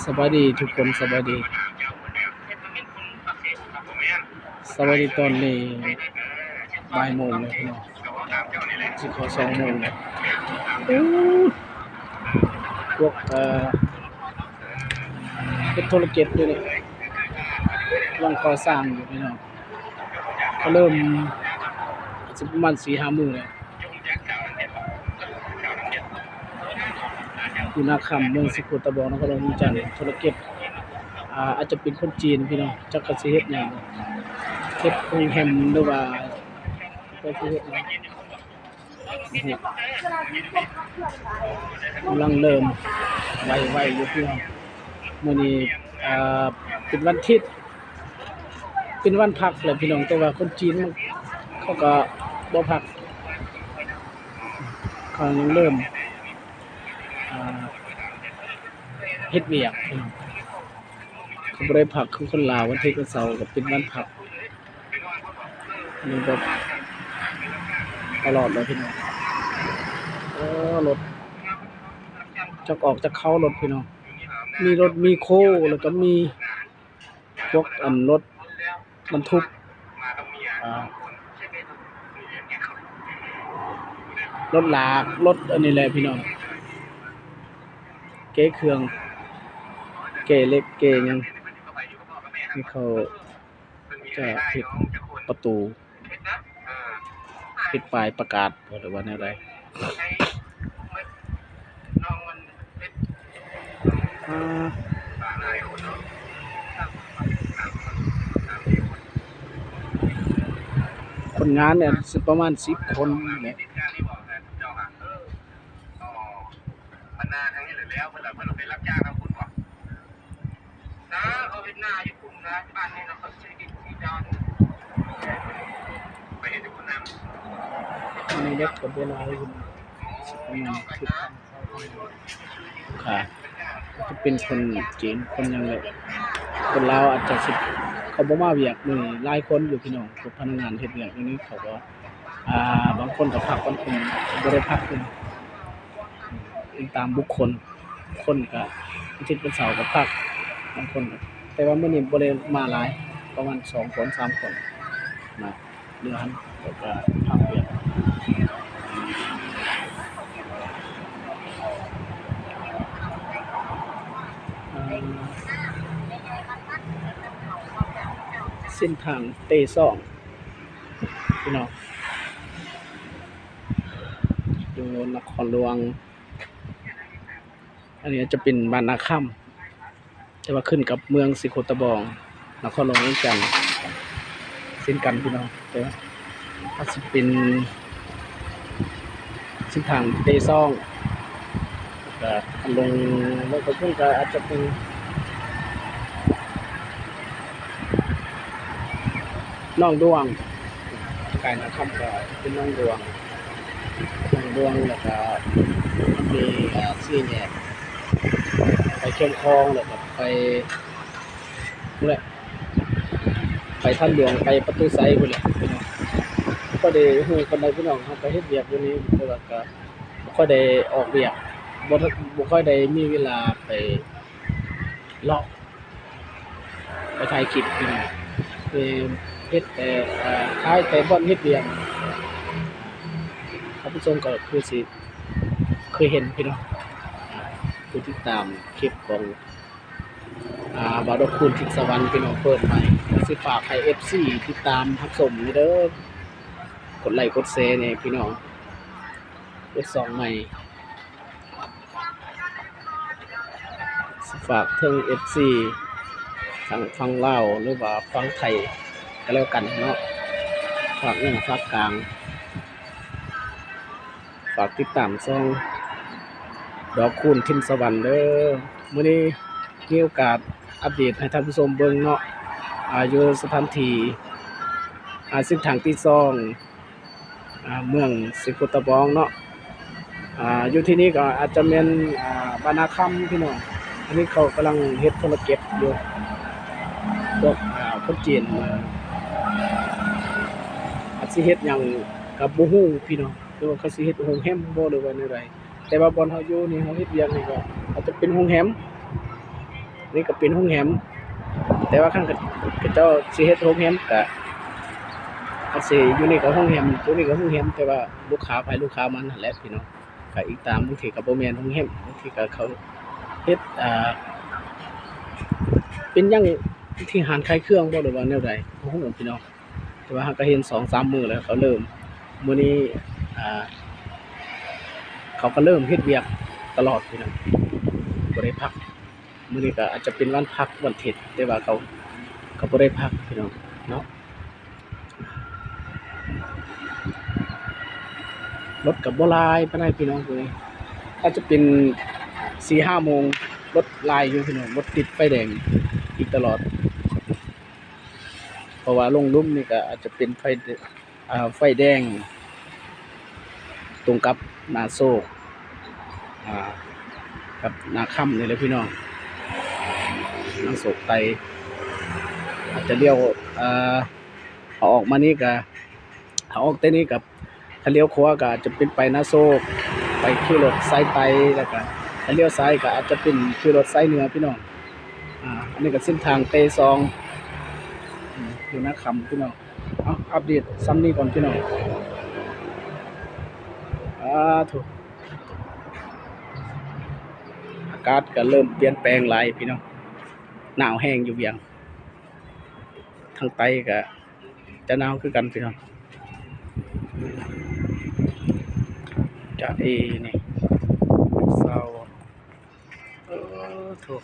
ສະບາຍດີທຸກຄົນ ສະບາຍດີ ສະບາຍດີ ຕອນນີ້ບ່າຍໂມງແລ້ວພີ່ນ້ອງ ຊິເຂົ້າສອງໂມງແລ້ວ. ໂອ້ ພວກ ເອີ ເຮັດທຸລະກິດຢູ່ນີ້ ກຳລັງກໍ່ສ້າງຢູ່ພີ່ນ້ອງ ກໍເລີ່ມ ຊິປະມານສີ່ຫ້າມື້ແລ້ວ ຢູ່ນາຄຳ ເມືອງສີໂຄດຕະບອງ ນະຄອນຫຼວງວຽງຈັນ. ທຸລະກິດ ອາ ອາດຈະເປັນຄົນຈີນພີ່ນ້ອງ ຈັກເຂົາຊິເຮັດຫຍັງ ເຮັດໂຮງແຮມ ຫຼືວ່າເຂົາຊິເຮັດຫຍັງ ກຳລັງເລີ່ມໄຫວ້ໆຢູ່ພີ່ນ້ອງ. ມື້ນີ້ ເອີ ເປັນວັນທິດ ເປັນວັນພັກແຫຼະພີ່ນ້ອງ ແຕ່ວ່າຄົນຈີນເຂົາກໍບໍ່ພັກ ເຂົາຍັງເລີ່ມ ອາ ເຮັດວຽກ ເຂົາບໍ່ໄດ້ພັກຄືຄົນລາວ. ວັນທິດ ວັນເສົາກໍເປັນວັນພັກ ນີ້ກໍຕະຫຼອດເລີຍພີ່ນ້ອງ. ເອີ ລົດ ຈັກອອກຈັກເຂົ້າລົດພີ່ນ້ອງ ມີລົດມີໂຄ ແລ້ວກໍມີ ພວກອັນລົດບັນທຸກ ອ່າ ລົດລາກ ລົດອັນນີ້ແຫຼະພີ່ນ້ອງ ເກເຄື່ອງ ເກເຫຼັກ ເກຫຍັງ ທີ່ເຂົາຈະເຮັດປະຕູ ເຮັດປ້າຍປະກາດບໍ ຫຼືວ່າແນວໃດ? ອ່າ ຄົນງານນີ້ຊິປະມານສິບຄົນນີ້ແຫຼະ. ອັນນີ້ເດັກກໍບໍ່ຫຼາຍຢູ່ ສິບຄົນ ຊາວຄົນ ລູກຄ້າ ຈະເປັນຄົນຈີນ ຄົນຫຍັງແຫຼະ ຄົນລາວອາດຈະຊິ ເຂົາບໍ່ມາວຽກມື້ນີ້ ຫຼາຍຄົນຢູ່ພີ່ນ້ອງ ພວກພະນັກງານເຮັດວຽກຢູ່ນີ້ ເຂົາກໍ ອ່າ ບາງຄົນກໍພັກ ບາງຄົນບໍ່ໄດ້ພັກ ເປັນ ເປັນຕາມບຸກຄົນ ຄົນກະ ວັນທິດວັນເສົາກະພັກ ບາງຄົນກະ ແຕ່ວ່າມື້ນີ້ບໍ່ໄດ້ມາຫຼາຍ ປະມານສອງຄົນ ສາມຄົນ ມາເດືອນ ແລ້ວກະພັກວຽກ ເອີ ເສັ້ນທາງເຕຊ່ອງ ພີ່ນ້ອງ ຢູ່ນະຄອນຫຼວງ ອັນນີ້ຈະເປັນບ້ານນາຄຳ ແຕ່ວ່າຂຶ້ນກັບເມືອງສີໂຄດຕະບອງ ນະຄອນຫຼວງວຽງຈັນ ເຊັ່ນກັນພີ່ນ້ອງ ແຕ່ວ່າອາດຊິເປັນເສັ້ນທາງເຕຊ່ອງ ແລ້ວກະລົງ ລົງໄປພຸ້ນກະອາດຈະເປັນ ໜອງດວງ ກາຍນາຄຳກໍເປັນໜອງດວງ ໜອງດວງ ແລ້ວກໍມີ ອ່າ ສີ່ແຍກ ໄປແຄມຂອງ ແລ້ວກໍໄປພຸ້ນແຫຼະ ໄປທາງຫຼວງ ໄປປະຕູໄຊພຸ້ນແຫຼະພີ່ນ້ອງ. ບໍ່ໄດ້ຮູ້ປານໃດພີ່ນ້ອງ ເຮົາກໍເຮັດວຽກຢູ່ນີ້ ແຕ່ວ່າກໍບໍ່ຄ່ອຍໄດ້ອອກວຽກ ບໍ່ ບໍ່ຄ່ອຍໄດ້ມີເວລາໄປເລາະ ໄປຖ່າຍຄລິບ ເປັນ ເຮັດແຕ່ ເອີ ຖ່າຍແຕ່ບ່ອນເຮັດວຽກ ທ່ານຜູ້ຊົມກໍຄືຊິເຄີຍເຫັນພີ່ນ້ອງ ຜູ້ຕິດຕາມຄລິບຂອງ ອ່າ ບ່າວດອກຄູນ ທິດສະຫວັນ ພີ່ນ້ອງ ເປີດໃໝ່ ກໍຊິຝາກໃຫ້ເອັຟຊີຕິດຕາມຮັບຊົມແດ່ເດີ ກົດໄລກົດແຊແດ່ພີ່ນ້ອງ ເປີດຊ່ອງໃໝ່. ຝາກເຖິງເອັຟຊີທັງຝັ່ງລາວ ຫຼືວ່າຝັ່ງໄທກໍແລ້ວກັນເນາະ ຝາກເໜືອຝາກກາງ ຝາກຕິດຕາມຊ່ອງດອກຄູນ ທິນສະຫວັນເດີ. ມື້ນີ້ມີໂອກາດອັບເດດໃຫ້ທ່ານຜູ້ຊົມເບິ່ງເນາະ ອາ ຢູ່ສະຖານທີ່ ອາ ເສັ້ນທາງເຕຊ່ອງ ອາ ເມືອງສີໂຄດຕະບອງເນາະ ອາ ຢູ່ທີ່ນີ້ກໍອາດຈະແມ່ນ ອາ ບ້ານນາຄຳພີ່ນ້ອງ ອັນນີ້ເຂົາກຳລັງເຮັດທຸລະກິດຢູ່ ພວກ ອາ ຄົນຈີນ ອາ ອາດຊິເຮັດຫຍັງກໍບໍ່ຮູ້ພີ່ນ້ອງ ຫຼືວ່າເຂົາຊິເຮັດໂຮງແຮມບໍ່ ຫຼືວ່າແນວໃດ. ແຕ່ວ່າບ່ອນເຮົາຢູ່ນີ້ ເຮົາເຮັດວຽກນີ້ກໍອາດຈະເປັນໂຮງແຮມ ນີ້ກໍເປັນໂຮງແຮມ ແຕ່ວ່າຄັນເຂົາເຈົ້າຊິເຮັດໂຮງແຮມກໍອາດຊິ ຢູ່ນີ້ກໍໂຮງແຮມ ຢູ່ນີ້ກໍໂຮງແຮມ ແຕ່ວ່າລູກຄ້າໃຜລູກຄ້າມັນຫັ້ນແຫຼະພີ່ນ້ອງ. ກໍອີກຕາມ ບາງທີກໍບໍ່ແມ່ນໂຮງແຮມ ບາງທີກໍເຂົາເຮັດ ອ່າ ເປັນຫຍັງ ທີ່ຮ້ານຂາຍເຄື່ອງບໍ່ ຫຼືວ່າແນວໃດ ບໍ່ຮູ້ພີ່ນ້ອງ. ແຕ່ວ່າເຮົາກໍເຫັນສອງສາມມື້ແລ້ວ ເຂົາເລີ່ມ ມື້ນີ້ ອ່າ ເຂົາກໍເລີ່ມເຮັດວຽກຕະຫຼອດພີ່ນ້ອງ ບໍ່ໄດ້ພັກ. ມື້ນີ້ກໍອາດຈະເປັນວັນພັກ ວັນທິດ ແຕ່ວ່າເຂົາ ເຂົາບໍ່ໄດ້ພັກພີ່ນ້ອງເນາະ. ລົດກໍບໍ່ຫຼາຍປານໃດພີ່ນ້ອງ ມື້ນີ້ອາດຈະເປັນສີ່ຫ້າໂມງ ລົດຫຼາຍຢູ່ພີ່ນ້ອງ ລົດຕິດໄຟແດງອີກຕະຫຼອດ. ເພາະວ່າລົງລຸ່ມນີ້ກໍອາດຈະເປັນໄຟ ອ່າ ໄຟແດງ ຕົງກັບນາໂຊກ ອ່າ ກັບນາຄຳນີ້ແຫຼະພີ່ນ້ອງ ນາໂຊກໄຕ ອາດຈະລ້ຽວ ເອີ ເອົາອອກມານີ້ກະ ເອົາອອກແຕ່ນີ້ກະ ຄັນລ້ຽວຂວາກະອາດຈະເປັນໄປນາໂຊກ ໄປຄິວລົດສາຍໄຕ ແລ້ວກະຄັນລ້ຽວຊ້າຍກະອາດຈະເປັນຄິວລົດສາຍເໜືອພີ່ນ້ອງ. ອາ ອັນນີ້ກະເສັ້ນທາງເຕສອງ ອາ ຢູ່ນາຄຳພີ່ນ້ອງ. ເອົາ ອັບເດດສ່ຳນີ້ກ່ອນພີ່ນ້ອງ. ອາ ໂທ້ ອາກາດກໍເລີ່ມປ່ຽນແປງຫຼາຍພີ່ນ້ອງ ໜາວແຮງຢູ່ວຽງ ທາງໃຕ້ກໍຈະໜາວຄືກັນພີ່ນ້ອງ. ຈາເອນີ້ ຊາວ ເອີ ໂທ້.